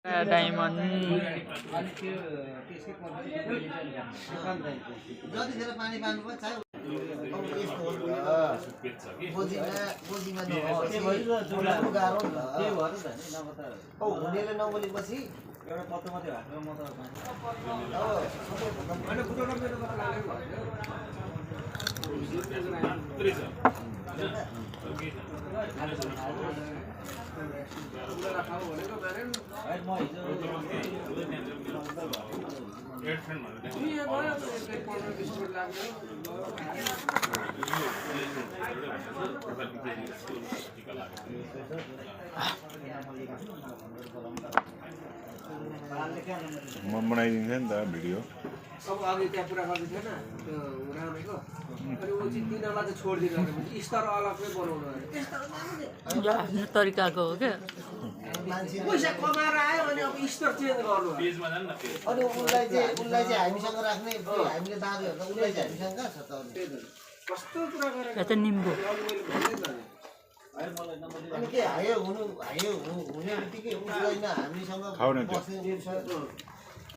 diamond जतिखेर पानी पानुपर्छ चाहे हुनेले नबोलेपछि एउटा पत्तो मात्रै हालेर म म बनाइदिन्छ नि त भिडियो अब अघि त्यहाँ पुरा गर्दै थिएन त्यो रामेको अनि ऊ चाहिँ तिनीहरूलाई चाहिँ छोडिदिनु भने स्तर अलग्गै बनाउनु यो आफ्नो तरिकाको हो क्या पैसा कमाएर आयो अनि अब स्तर चेन्ज गर्नु अनि उसलाई चाहिँ हामीसँग राख्ने हामीले दाबी हुन्छ उसलाई चाहिँ हामीसँग कहाँ छ त कस्तो कुरा गरेर यो त निम्बु अनि के हायो हुने बित्तिकै उसलाई हामीसँग खाउने बस्ने